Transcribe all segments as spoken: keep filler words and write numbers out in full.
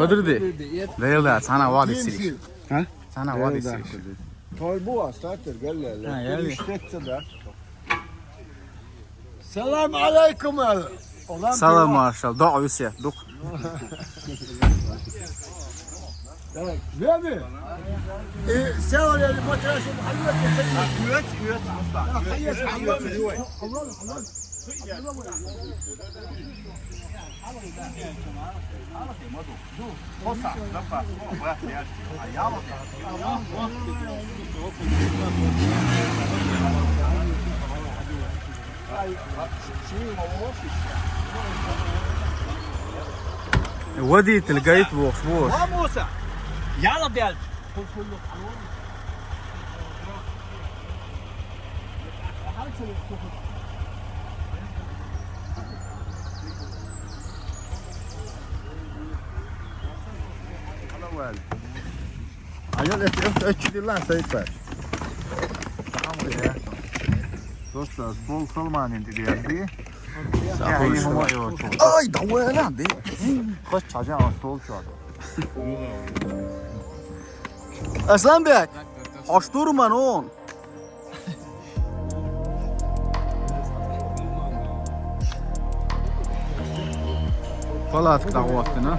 Дурди. Дела, цхьана вади сириш. А? Цхьана вади сириш. Торбу астатыр, гелле. А, яли. Салам алейкум, ал. Салам, машал. Дуа висе, дук. Так, Леми. И сел, я не потрясу, Мухаммад, я не потрясу. Мухаммад, Мухаммад. Водитель говорит, бог, бог. Ва, Муса, яла дел. Аял эт эт эт чуди лан сайт бар. Tamam ya. Dostlar, bol salmanın dilendi. Sağ olun. Ay, давай lan be. Kaç çacan hasta ol şu adam. Асланбек, хьо штурман он. Палатка дӀагӀоттина.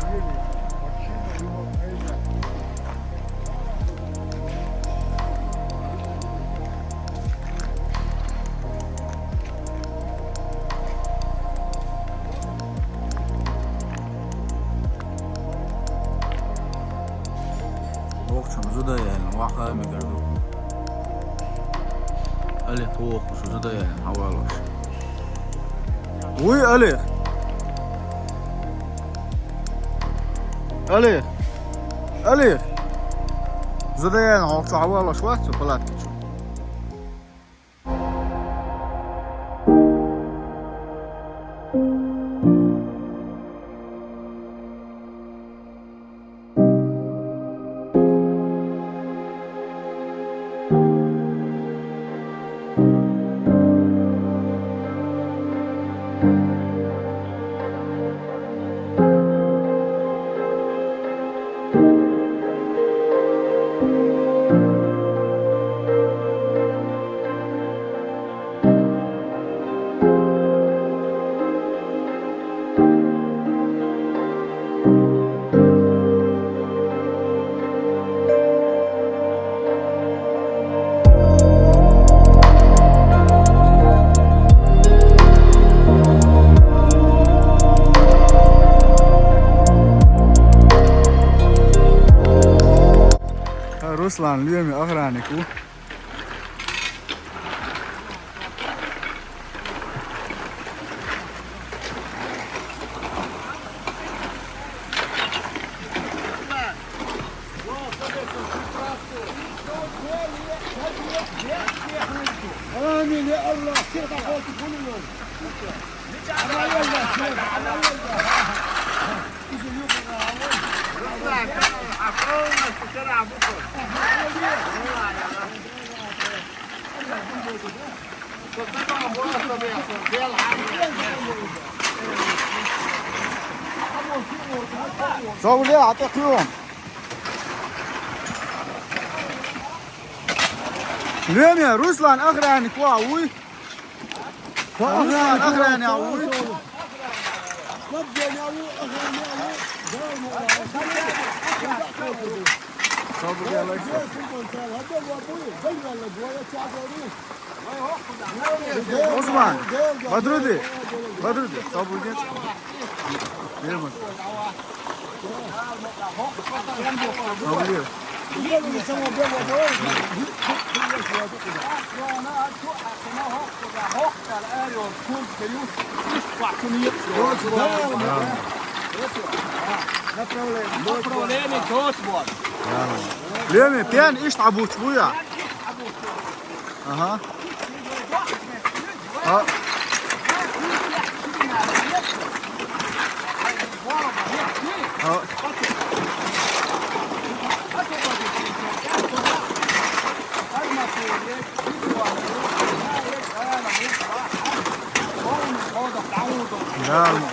Вокчун зуда яьлла, ваха мегар ду. Али, вокчун зуда яьлла, хьавалаш. Уй, Али! Али! Али! Зуда яьлла, вокчун хьавалаш вац, палатка чу. Руслан, Леми охранник ву. آمين يا الله. Согули, атӀа кхуьйхьун. Леми, Руслан охранник ван вуй? Руслан охранник ван вуй? Согули, Алексей. Осман, Бадруди, Бадруди, сабур геч. Берман. Сабур. Направление. Направление точно. Леми, пен иш табуч буя. Ага. А. А. Да, ну.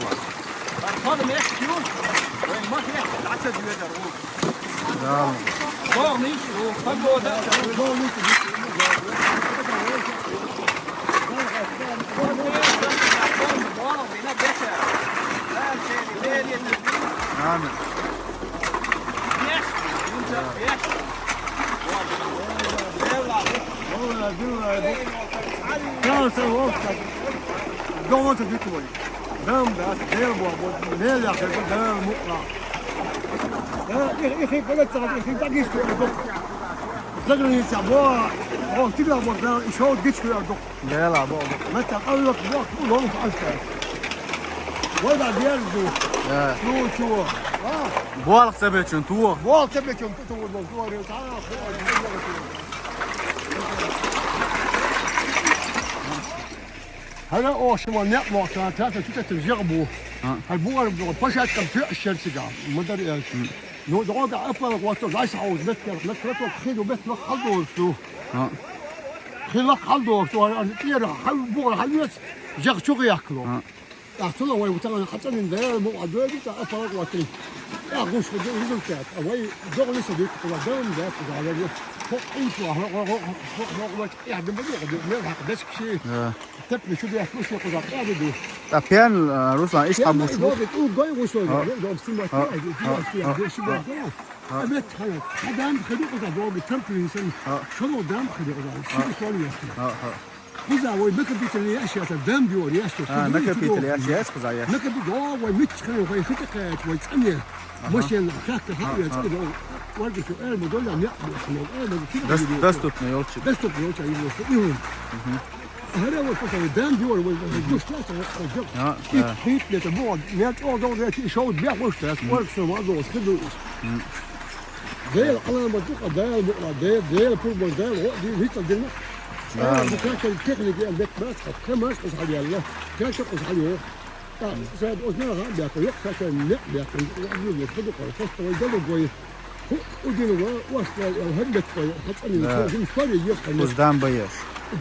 Да. Амин. Дала са вовсткъа. Дала са дитвой. Дам да, Дела бо, бо, мел яхе, Дала мукъа. Э, их, их, их, их, их, их, их, их, их, За граница, бо, бо, тига бо, да, и шо дичку я док. Дела бо. Мета, Аллах, бо, бо, бо, бо, бо. Вай да, дерзу. Да. Ну, чего? А? Буалах тебе чун, туо. Буалах тебе чун, туо, туо, туо, туо. Ҳара ошма неъ вахта, тата чута тиржа бу. А. Ҳар бугар бу, пашат кам ту ашер сига, мадар яш. Ну, дога апа вахта, лайс хауз бет, бет, бет, бет, хиду бет, бет, халдор ту. А. Хила халдор ту, ар, ар, тира, хал бугар, хал бет, жах чугы якло. А. Ахтула вай утана хатанин да, му адоги та апа вахта. Я гуш ду результат. А вай догли садик, кула дам да, кула дам. Хо, инту, хо, хо, хо, хо, хо, хо, я дам бу, дам, бу, дам, бу, дам, бу, дам, бу, дам, бу, Та пен, э, Руслан, иш хабуш. Логик, у гой гусой, А. Логик, снимать, А, а, а. А, бет, хана, адам хадук да, логик, там принесен, А. Шоно дам хадук да, А. Шоно яхи. А, а. Куза, ой, мы компьютер не яши, это дам био, яши. А, на компьютер яши, яши, куза, яши. Мы компьютер, ой, мы чхаем, ой, хитакаем, ой, цане. Ага. Машина, как-то, А, ха, я, а. Цане, ой, ой, что, э, мы доля, не, не, э, мы Дос-, доступный, ёлчик. Доступный, ёлчик, и вот, и вот. Мгм. Гьаре вай кутан, дам дивар вай, вай, душ тас, вай, вай, А, и а. Хит лета, бо, мя чо дол, я чи шо бя хош тас, Мгм. Вай кутан, вай дол, хиду. Мгм. Дел, алан, вай, дука, дел, бо, дел, дел, пур, вай, дел, о, ди, вита, дина. Да. Э, вай, как техника, я, бет, бас, как, кем, ас, кус, хали, Аллах. Как, кус, хали, о. Та, са, ос, на, га, бя, ко, ёк, са, ка, не, бя, ко, о, ди, вай, хиду, ко, кос, вай, дел, вай. Ху, удин, вай, ос, вай, э, хем, бет, вай, хат, ани, Да. Ко, дин, сори, ес, ка, не. Кус дам баеш.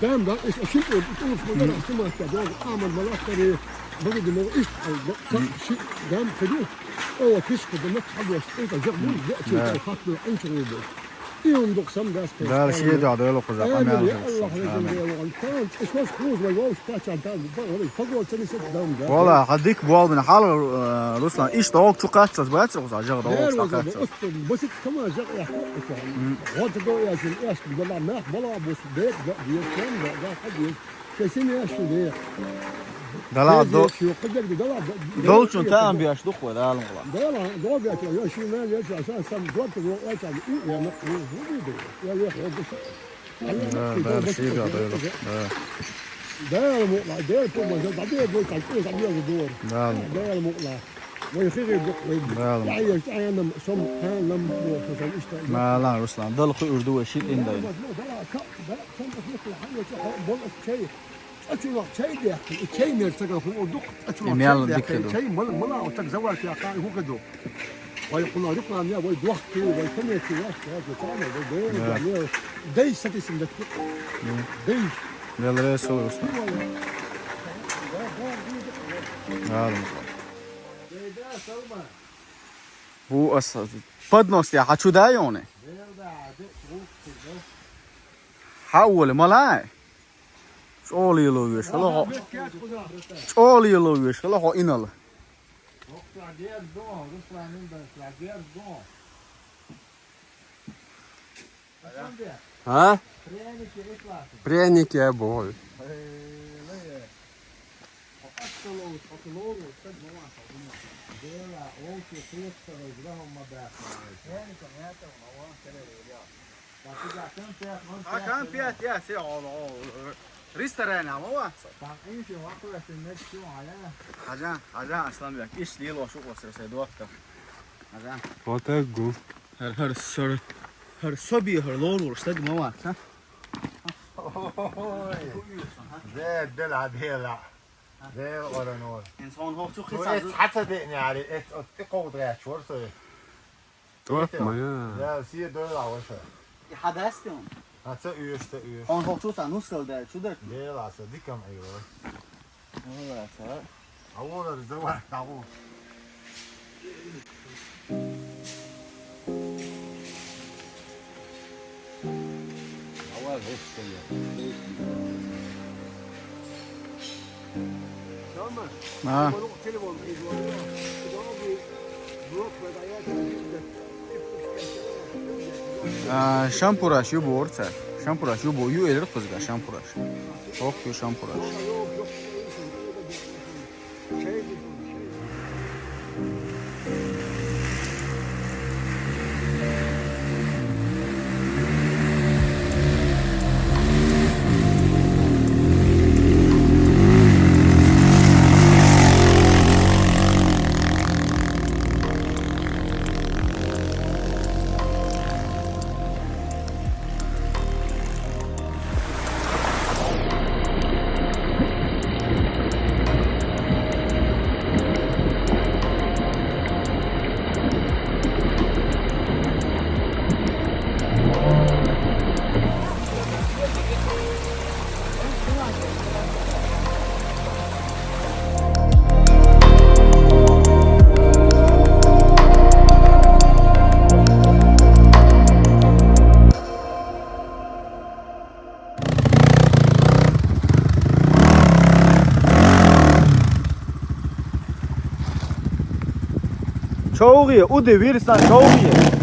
Дам, да, ис, а, шин, э, ту, ту, Мгм. Ту, ту, ма, ка, дам, аман, мала, ка, ре, бага, ди, мо, ис, а, да, са, Мгм. Ши, дам, хиду. О, тишка, да, мет, хадос, это, жак, мун, я, чи, Да. Та, хат, ну, ин, чу, бо. И он, док, сам, да, ска, Да, ска, ши, да, да, ло, куза, Э, амял, я, да, Аллах, ши, да, амял. Да, он, та, ис, ос, куз, вай, вай, ска, чан, та, да, вай, фагол, та, не, сет, дам, да. Вала, хадик, буал, бин, хал, э, Руслан, иш, да, ок, чу, кац, час, бац, куза, жак, да, ок, Дер, чу, вай, кац, да, час. Ос, бо, сит, кама, жак, я, ка, ка. Мгм. Вот, да, я, син, эс, да, нах, бала, бос, да, да, да, да, да, да, да, да. Кесин яшуде. Дала Безе до-, чуо, кыдыр дала, да, Долчун да, таам да. Бияш дух ва, далым кыла. Дала, дога чуо, я шуна, я чуо, сан, сан, дога чуо, я чуо, и, я на, у, у, у, я, я, я, Да, да, да, ши да, да, да. Да, му, да, да, по, да, да, да, да, да, Да. Да, му, да. Вай, хири, вай. Да, Да, я, я, я, нам, сом, ха, нам, бо, сом, ишта, да. Ма, ла, Руслан, дал ху урду ва шит индай. Да, да, да, да, сом, да, да, сом, да, да, да, да, да, да, да, да, Ачулах чай дехтин, и чай мер сага ху одук, ачулах Эмял чай дехтин, диккеду. Чай мал, мала отак завар ки ака ху кеду. Вай кула реклама, вай дуахки, вай коммерчи, вай, вай, вай, вай, вай, Да. Вай, дей сатисин датки. Да. Дей. Велре соус. Ладно. Бу ас поднос я хочу да ёне. Хавле малай. ЧӀоле ловеш, хала хо. ЧӀоле ловеш, хала хо инал. А? Пряники бой. Акан пять, я, все, о, о, ресторан, а, о, Хажан, хажан, Асланбек, иш лил, о, шу, о, сресай, доктор. Хажан. Вот так гу. Хар, хар, сор, хар, соби, хар, лол, ур, стаг, мама, ха? Ой. Дед, дела, дела. Дел, ора, нор. Инсан хо, чу, Эц, хиса, хаса, де, не, ари, эц, от, ты, кого, дре, чур, сой. Тот моя. Я, сие, дела, ваша. И хадасти он. А це уйш, це уйш. Он хо, чу, са, ну, сел, да, чу, да. Дела, са, дикам, ай, ой. Валлаһи. А вон да завар, да вон. А. А, шампураш ю борца. Шампураш ю бо, ю элер кузга шампураш. Ох, ю шампураш. Чавгъи, уди вирсан чавгъи.